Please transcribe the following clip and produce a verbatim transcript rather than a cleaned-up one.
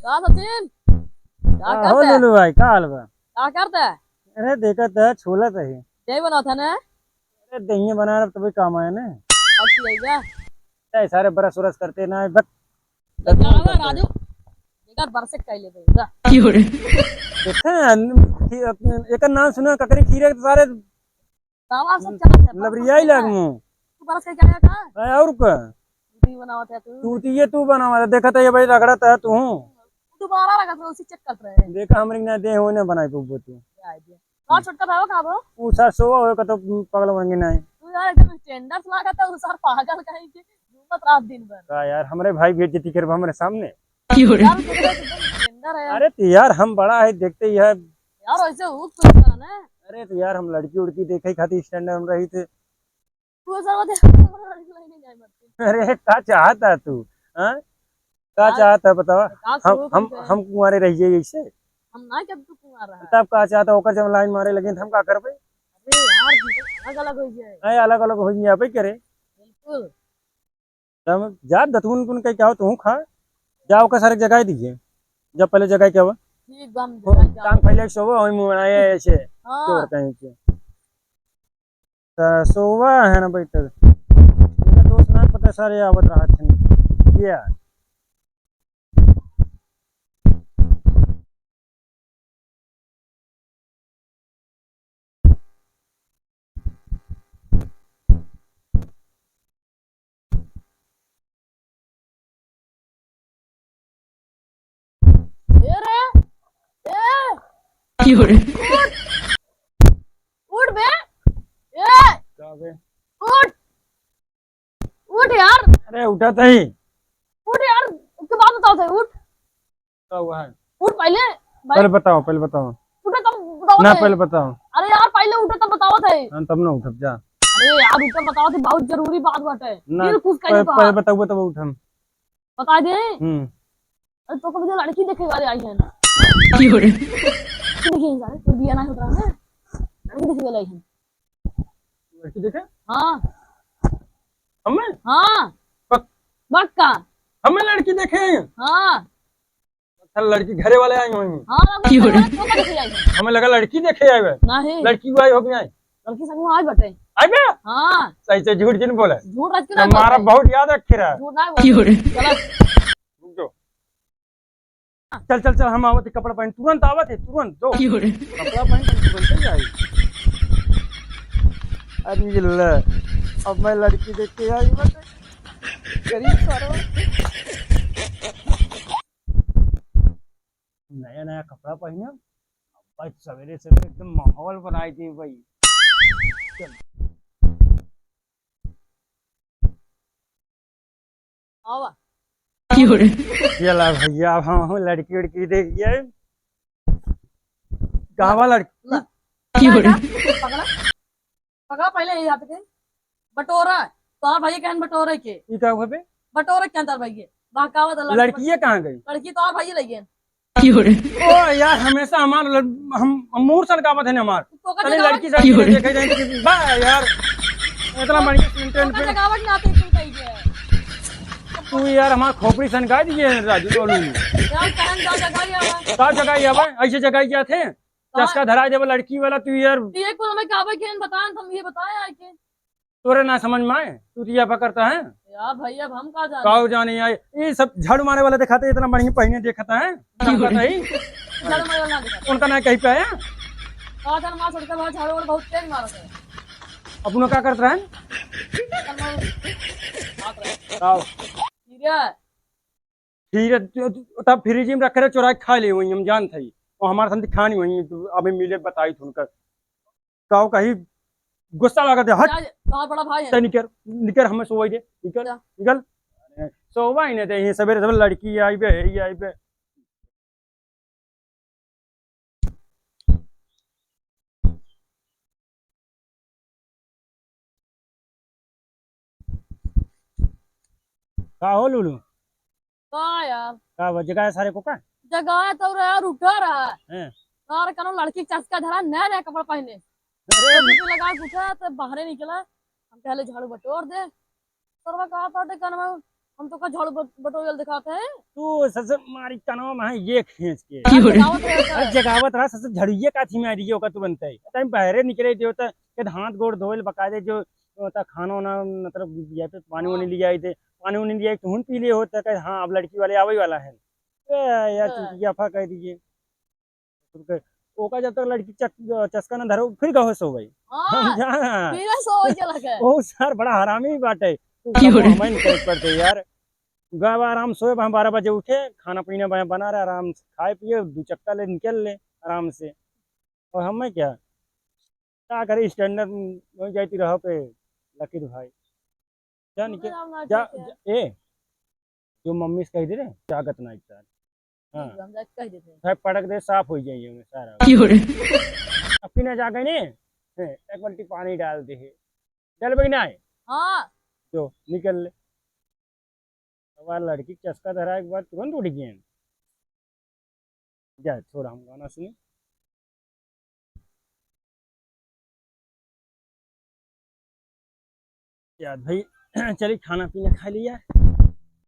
का सचिन? का का हो करत है? लुलू भाई, का हाल बा? का करत है? अरे देखत है, छोलत है। दही बनावत है ना? अरे दहिये बना रहा, तभी काम आया ना। अब की आइबा? ए, सारे brush व्रश करते ना, बक। ले जा रहा राजू। देखा brush कर ले भाई, जा। देखा, एकर नाम सुना, ककरी खीरे के सारे साला सब चलत है, लबरियाई लाग मुँह। तू brush करके आया का? अरे और का? तू ही बनावत है तू। तू तो ये तू बनावत है, देखत है ये भाई रगड़त है तू। तू दोबारा रगड़त रहे, उसी check करत रहे। देखा हमरे ना दे हो ना बनाई पब्बो तू। का छोटका भावा कहाँ बा? उ सार सोवा होए का तो पागल बन गए ना। तू यार एकदम standard से लागत है, उ सार पागल कहीं के घूमत रात दिन भर। का यार हमरे भाई बेइज्जती करबा हमरे सामने। यार, तू तो एकदम standard है यार। अरे तो यार, हम बड़ा है, देखते ही है। यार, ऐसे ऊँट कुछ करा ना। अरे तो यार, हम लड़की उड़की देखे खातिर standard में रही थे। तू ऐसा मत नहीं जाए मत। अरे, का चाहता है तू? हाँ? का यार, चाहता है बतावा? हम, हम, हम कुंवारे रह जाइए ऐसे? हम ना, जब तू कुंवारा है। तब का चाहता है, ओकर जब line मारे लगे तो हम का करबे? अरे यार, अलग अलग हो जाए। अरे, अलग अलग हो जाए, आप ही करे। बिल्कुल। तब जा दतुन उतुन के क्या हो, तू खा। जा ओकर सारे जगाई दीजिए। जब पहले जगाई क्या हुआ? ठीक बा, हम ओ, जगाई जाओ। टांग फैले सोवो, वही मुंह बनाए ऐसे। हाँ। चोर कहीं के। त सोवा है ना बैठल। इनका दोस्त ना पता सारे आवत रहा थे। क्या? ए रे, ए! की हो रे? उठ! उठ बे! ए! का बे? उठ! उठ यार! अरे उठा तही। उठ यार, एक बात बताओ तही, उठ। का हुआ है? उठ पहले, भाई। पहले बताओ, पहले बताओ। उठा तब बताओ ना, तही। पहले बताओ। अरे यार, पहले उठा तब बताओ तही। हाँ, तब ना उठब जा। अरे यार, उठा बताओ तही, बहुत जरूरी बात बाटे। ना, दिल खुश कर पहले, दो। पहले बताओ तब उठम। बता दे। हम्म। अरे तो कभी तो लड़की देखे वाले आई है ना। की हो रे? देखिए सारे, तो बिया ना होत रहा है। लड़की देखे वाले आई है। लड़की देखे? हाँ। हमें? हाँ। पक- पक्का। हमें लड़की देखे? हाँ। अच्छा, लड़की घरे वाले आई होंगी। हाँ, लड़की की हो रे? घरे वाले तो देखे आई है। हमें लगा लड़की देखे आए हुए। नहीं। लड़की वो आई हो कि नहीं? लड़की संग में आज बटे। आई बे? हाँ। सही से झूठ जिन बोले। झूठ रच के ना हमारा बोलते। बहुत याद रखे रहा। झूठ ना की हो रे? बोलते। गलत। रुक जाओ। चल, चल, चल, हम आवत है, कपड़ा पहन, तुरंत आवत है, तुरंत, जो। की हो रे? कपड़ा पहन, तुरंत ही आई। अरे ले, अब मैं लड़की देख के आई, बस। गरीब सारा। नया, नया कपड़ा पहने, भाई, सवेरे, सवेरे एकदम माहौल बनाई दी, भाई। चल। आवा। की हो रे? ये ला भैया, अब हम, हम लड़की उड़की देख के आए। कहवा लड़की? ला। की हो रे? पकड़ा, पकड़ा पहले यही हाथ के। बटोरा, तोहार भाई कहन बटोरे के। ई का हुआ बे? बटोरे के अंदर भाई के। बहकावा तो लड़की लड़किये कहाँ गई? लड़की तोहार भाई ले गए। की हो रे? ओ यार, हमेशा हमार लड़-, हम, हम मूड सनकावत है ना हमार। तो का तनी जगावट लड़की सड़की की हो रे? देखे जाए कि बा यार, इतना बढ़िया content तो का पे। जगावट ना आते तुम कहीं के। तू यार हमार खोपड़ी सनका दिए है राजू टोलू ने। यार, कहन जाओ जगाई आवा। का जगाई आवा? ऐसे जगाई क्या थे? कहाँ? चस्का धरा देबो लड़की वाला तू यार। ये कुल हमें का भाई कहन बताएं, हम ये बताएं आए के। तोरे ना समझ में आए, तू तो ये पकड़ता है। यार भाई, अब हम का जाने? काऊ जाने आए, ये सब झाड़ू मारे वाला दिखाते, इतना बढ़िया पहिने दिखाता है, की हो रे? पता ही? झाड़ू मारे वाला ना दिखाते। उनका ना कहीं पे आया। का जाने, मार छोड़ के भाई, झाड़ू वाला बहुत तेज मारत है। अब उन्हों का करत रहन? चल, मार। बात रहे। काऊ। ठीक है। ठीक है, तब फ्रिज में रखे रहे, चुरा के खा ले वहीं, हम जानत हई। और हमारे साथ खानी वहीं, तो अभी मिले बताई थी उनका। काऊ कहीं गुस्सा लागत है, हट। जा, जा, तोहार बड़ा भाई है। ते निकर, निकर, हमें सोवाई दे, निकल, जा। निकल। सोवाई नहीं दे, ये सवेरे सवेरे लड़की आई बे, ये आई बे। का हो लुलु? का यार? का बा, जगाया सारे को का? जगाया तो रहा यार, उठा रहा है। हैं? यार, कनो लड़की के चस्का धरा, नया नया कपड़ा पहने। अरे! तो लगा के उठा, तो बाहरे निकला। हम कहले, "झाड़ू बटोर दे।" सरवा कहा था, "ते कनवा हम तो का झाड़ू बट-, बटोरियल दिखाते हैं। तू ससुर मारी कनवा में है ये खींच के। क्यों रे? जगावत रहे अरे था। जगावत रहा ससुर, झड़िये काठी में आ रही है ओका तुरंत ही। टाइम बहरे निकले दियो त के हाथ गोड़ धोइल बकायदे जो होता खाना वाना मतलब ये पे पानी वानी हाँ। ले आई थे, पानी वानी ले आई तो हुन पी लिए होता कहे हाँ अब लड़की वाले आवे वाला है। ए, यार हाँ। चुटिया फा कह दीजिए। ओका जब तक लड़की चक-, चस्का न धरो, फिर गहो सो गई। हाँ, हम जाना। फिर सो गई चला गया। ओ सर, बड़ा हरामी बात है। तू क्यों रे? हमें नहीं करे पड़ते यार। गए बा आराम सोए बा, हम बारह बजे उठे, खाना पीना बना, बना रहे, आराम से खाए पिए, दो चक्का ले निकल ले आराम से। और हमें क्या, क्या करे, स्टैंडर्ड वही जाती रहो पे लकीर भाई। जा निकल, राम नाथ जा, जी के। जा, ए, जो मम्मी से कह दे रे, जागत ना इतना। हाँ। ठीक बा, हम जाके कह देते हैं। भाई पटक दे, साफ हो जाइए हमें सारा। क्यों रे? अब पीने जा गए ने, ए, एक बाल्टी पानी डाल दे है। चल भाई ना है। हाँ। जो निकल ले। हमार लड़की के चस्का धरा एक बार तुरंत उठ गए। जा, छोड़, हम गाना सुनी। याद भाई, चली खाना पीना खा लिया,